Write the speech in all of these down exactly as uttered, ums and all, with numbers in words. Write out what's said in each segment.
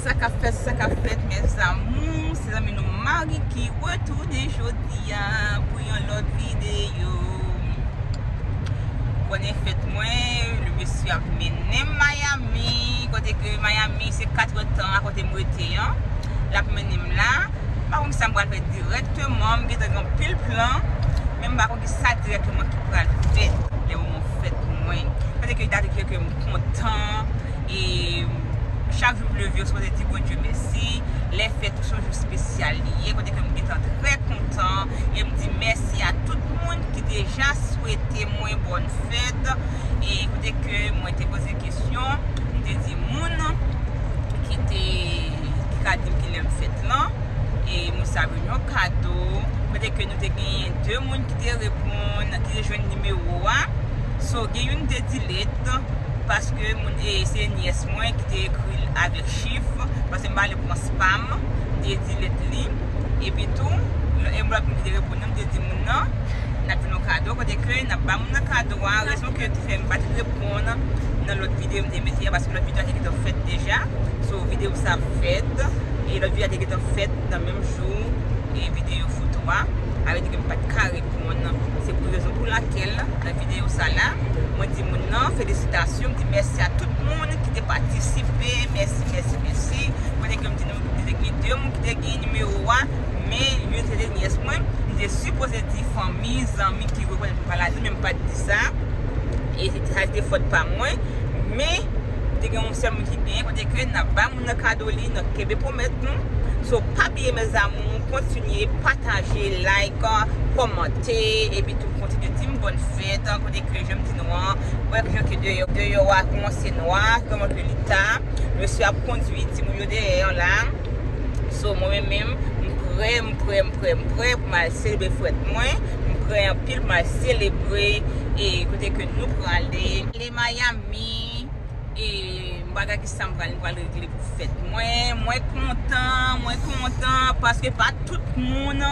Sa k ap fèt, sa k ap fèt, mes amours, se zanmi nou Marie ki retounen jodi a pou yon lòt videyo. Konnen fèt mwen, le mesye ap mennen m Miami, kote ke Miami se katrè tan akote m rete an. L ap mennen m la. M pa konn kisa m pral fè dirèkteman, m gentan gen anpil plan, men m pa konn kisa dirèkteman ki pral fèt lè moman fèt mwen. Kote ke li ta di ke m kontan, e chak jou m leve, ou sipoze di Bondye mèsi. Lè fèt ou se yon jou espesyal li ye, kote ke m gentan trè kontan, e m di mèsi a tout moun ki deja swete mwen bòn fèt, e kote ke mwen te poze kesyon, m te di moun ki te, ki ka di m kilè m fèt lan, e moun sa yo jwenn yon kado, kote ke nou te genyen de moun ki te reponn, ki te jwenn nimewo a. So, gen youn te delete, paske moun, e se nyès mwen ki te ekri l avèk chif, paske m pa vle pran spam, m te delete li. Epi tou, e lòt moun ki te reponn nan, m te di moun nan, n ap jwenn yon kado, kote ke n ap ba moun nan kado a, rezon ke fè m pa t reponn nan lòt videyo m te mete a, paske lòt videyo a te gentan fèt deja. So, videyo sa fèt, e lòt videyo a te gentan fèt nan menm jou, e videyo foto a, avè di ke m pa t ka reponn. Se pou rezon pou lakèl, nan videyo sa la, mwen di moun nan, felisitasyon, m di mèsi a tout moun ki te patisipe, mèsi, mèsi, mèsi. Kote ke m di nou, te gen de moun ki te gen nimewo a, men youn se te nyès mwen, m te sipoze di fanmi, zanmi ki rekonèt mwen pa ladan, men m pa t di sa. E se, sa se te fòt pa mwen. Men, te gen yon sèl moun ki genyen, kote ke n ap ba moun nan kado li, n ap kenbe pwomèt nou. So, pa bliye, mes amours, kontinye pataje, like, kòmante, epi tou kontinye di m bòn fèt, kote ke jan m di nou an, wè jan ke deyò, deyò a kòmanse nwa, kòman ke li ta. Mesye ap kondui timoun yo dèyè an la. So, mwen menm, menm, m prè, m prè, m prè, m prè pou m al selebre fèt mwen. M prè anpil pou m al selebre, e kote ke nou prale. Ale Miami, e m pa gen kisa m pral, m pral regle pou fèt mwen. Mwen kontan, mwen kontan, paske pa tout moun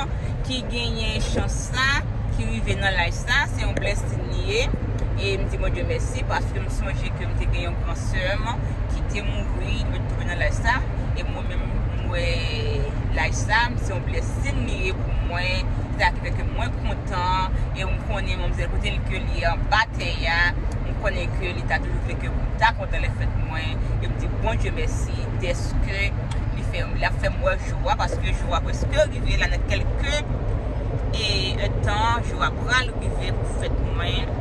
ki genyen chans sa, ki rive nan laj sa, se yon blessing li ye. E m di Bondye mèsi, paske m sonje ke m te gen yon gran sè m ki te mouri, li te twouve nan laj sa. E mwen menm, m wè laj sa, se yon blessing li ye pou mwen. Sa ki fè ke mwen kontan, e m konnen manmzèl kote l ke li anba tè a, m konnen ke li ta toujou vle ke m ta kontan lè fèt mwen, e m di Bondye mèsi dèske li fè, l ap fè m wè jou a, paske jou a prèske rive la nan kèlke, e, èdtan, jou a pral rive pou fèt mwen.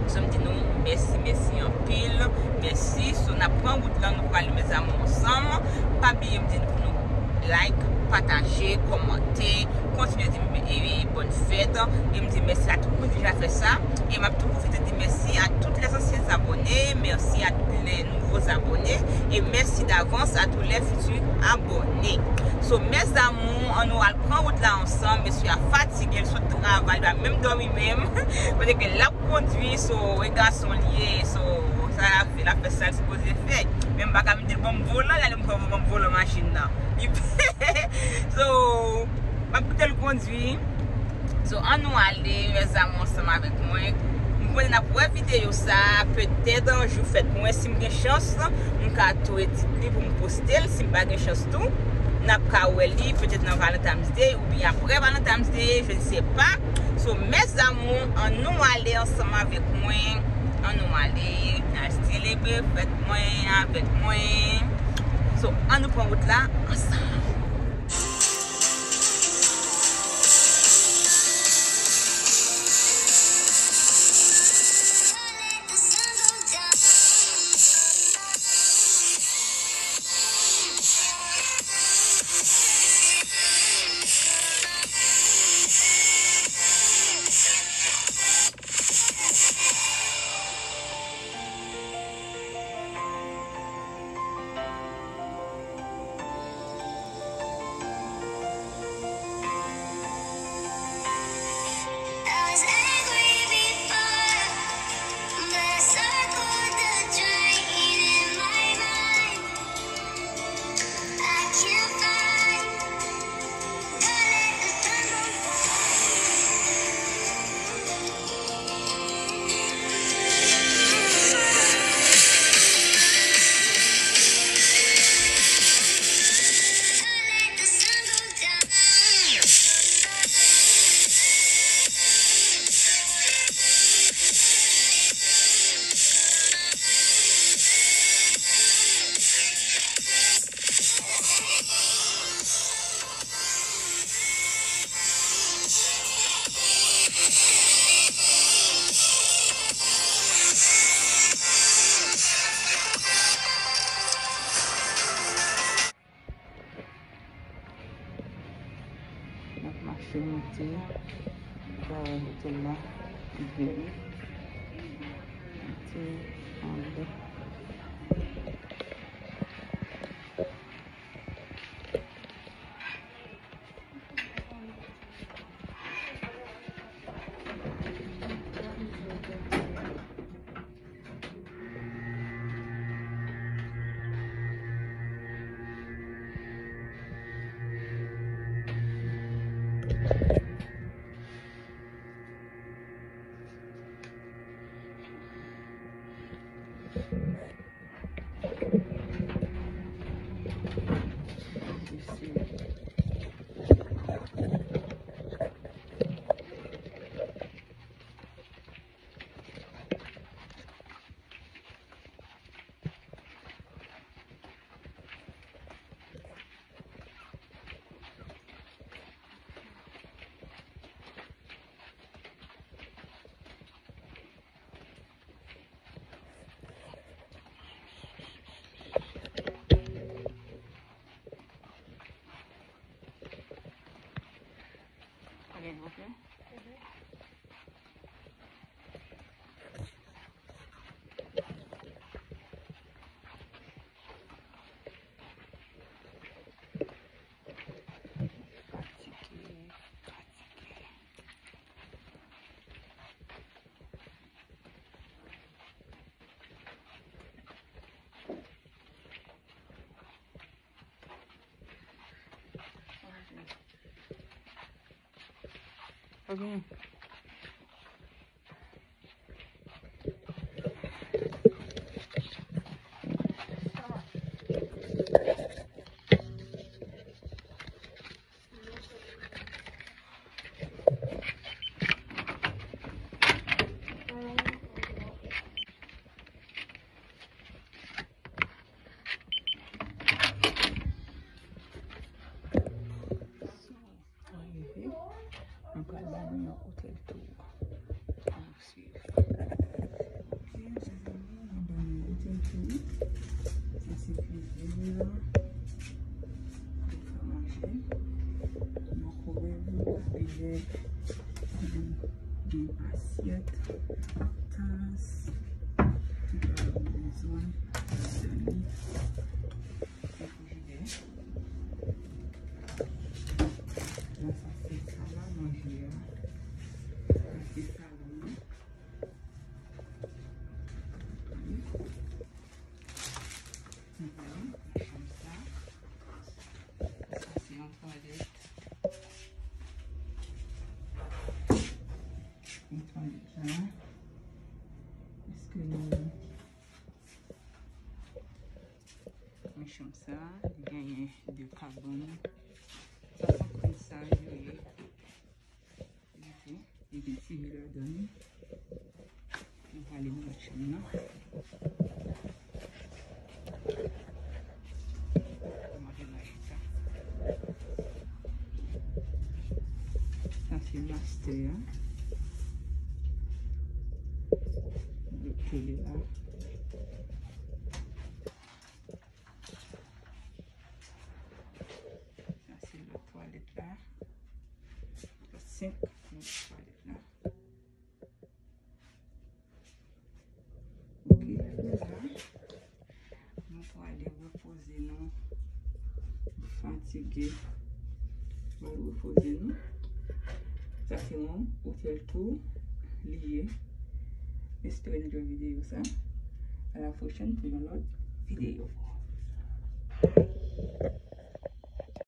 So, m di nou mèsi, mèsi anpil, mèsi. So, n ap pran wout lan, nou prale, mes amours, ansanm. Pa bliye m di nou pou nou like, pataje, kòmante, kontinye di m, e, e, bòn fèt. E m di mèsi a tout moun ki deja fè sa. E m ap tou pwofite di mèsi a tout les anciens abonnés, merci à tous les nouveaux abonnés, et merci d'avance à tous les futurs abonnés. So, mes amours, ann nou al pran wout la ansanm. Mesye a fatige, l sot travay, li pa menm dòmi menm. Kote ke l ap kondui, so, e gason li ye, so, sa l ap fè, l ap fè sa l sipoze fè. Men m pa ka mete l ban m volan, l ale m pran ban m volan machin nan. So, m ap kite l kondui. So, ann nou ale, mes amours, ansanm avèk mwen. M konnen n ap wè videyo sa, petèt, jou fèt mwen, si m gen chans, m ka tou edit li pou m poste l, si m pa gen chans tou, n ap ka wè li, petèt nan Valentine's Day, oubyen aprè Valentine's Day, je ne sais pas. So, mes amours, ann nou ale ansanm avèk mwen, ann nou ale, n al selebre fèt mwen avèk mwen. So, ann nou pran wout la ansanm. Monte, kare otèl la, bèl. Monte anlè. Ok. Ann rive, mwen pral ba nou yon otèl tou. Ann swiv. Ok, mezanmi, mwen ba nou yon otèl tou. Sa se kizin nan. Pou fè manje. Nan kouvè nou, ap gen asyèt, tas, tout sa nou bezwen. Mezanmi. Refrijidè. Nan sa se sal a manje a. Sa se salon an. Wi. Chanm sa. Sa se yon twalèt. Yon twalèt la. Èske nou Men chanm sa, li genyen de kabann. Sa se kòm sa yo ye. Li gen, li gen ti vi ladan li. Nou prale nan lòt chanm nan. Mwen vin nan chita. Sa se mastè a. Lòt tele la. Sa se lòt twalèt la. Senk lòt twalèt la. Ok, la, nou prale repoze nou. Fatige. Pral repoze nou. Sa se yon otèl tou li ye. Espere nou jwenn videyo sa. A la pwochèn pou yon lòt videyo.